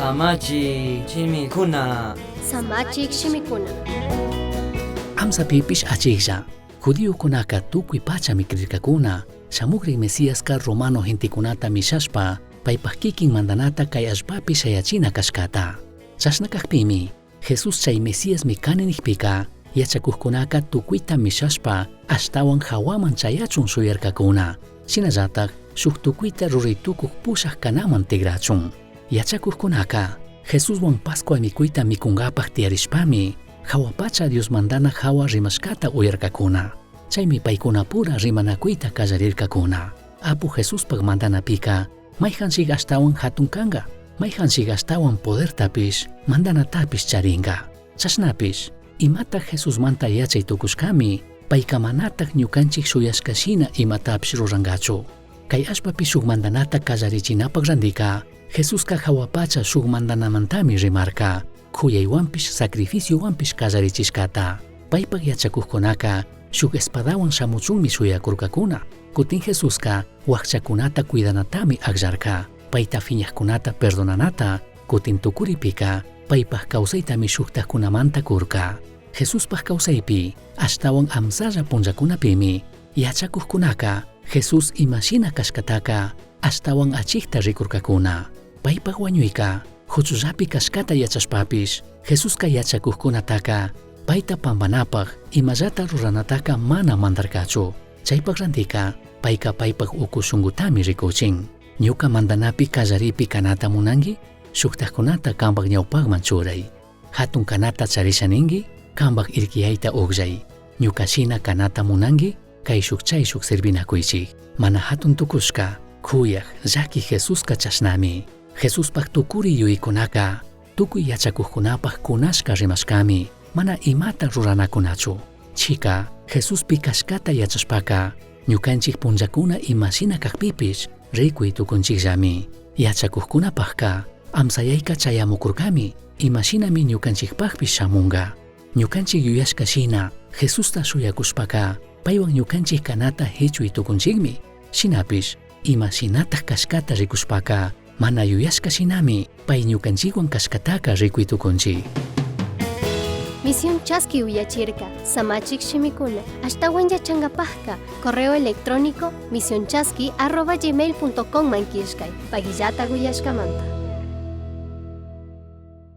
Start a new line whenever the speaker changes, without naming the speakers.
Samachik shimikuna.
Samachik shimikuna.
Amsapipish achiklla. Judiocunaca tucui pachami crircacuna. Shamugri Mesiasca romano gentecunata mishashpa, paipaj kikin mandanata kay allpapi shayachina cashcata. Chashna cajpimi, Jesús chay Mesiasmi cani nijpica, yachacujcunaca tucuita mishashpa, ashtahuan jahuaman chayachun shuyarcacuna. Shinallataj, shuj tucuita rurai tucuj pushaj canaman tigrachun. Yachacujcunaca, Jesushuan Pascua micuita micungapaj tiyarishpami, jahua pacha Dios mandana jahua rimashcata uyarcacuna. Chaimi paicunapura rimanacuita callarircacuna. Apu Jesuspaj mandanapica, maijanchij ashtahuan jatun canga, maijanchij ashtahuan podertapish, mandanatapish charinga. Chashnapish, imata Jesusmanta yachai tucushcami, paica manataj ñucanchij shuyashca shina imatapish rurangachu. Cai allpapi shuj mandanata callarichinapaj randica, Jesusca jahua pacha shuj mandanamantami rimarca, juyaihuanpish sacrificiohuanpish callarichishcata. Paipaj yachacujcunaca shuj espadahuan shamuchunmi shuyacurcacuna. Cutin Jesusca huajchacunata cuidanatami agllarca, paita fiñajcunata perdonanata, cutin tucuripica paipaj causaitami shujtajcunamanta curca. Jesuspaj causaipi ashtahuan amsalla punllacunapimi yachacujcunaca Jesús imashina cashcataca ashtahuan achijta ricurcacuna. Paipaj huañuica juchullapi cashcata yachashpapish Jesusca yachacujcunataca paita pambanapaj imallata ruranataca mana mandarcachu. Chaipaj randica paica paipaj ucu shungutami ricuchin. Ñuca mandanapi callaripi canata munangui? Shujtajcunata cambaj ñaupajman churai. Jatun canata charisha ningui? Cambaj irquiyaita ugllai. Ñuca shina canata munangui? Caishuj chaishuj servinacuichij. Mana jatun tucushca, juyaj, llaqui Jesusca chashnami. Jesuspaj tucuri yuyaicunaca tucui yachacujcunapaj cunashca rimashcami, mana imata ruranacunachu. Chica, Jesuspi cashcata yachashpaca, ñucanchij punllacuna imashina cajpipish ricui tucunchijllami. Yachacujcunapajca, amsayaica chayamucurcami, imashinami ñucanchijpajpish shamunga. Ñucanchij yuyashca shina, Jesusta shuyacushpaca, paihuan ñucanchij canata jichui tucunchijmi. Shinapish, ima shinataj cashcata ricushpaca, mana yuyashca shinami pai ñucanchijhuan cashcataca ricui tucunchij.
Misión Chaski uyachirca, Samachik shimikuna, ashtahuan yachangapajka, correo electrónico misionchaski@gmail.com man killkay, pagillata uyashkamanta.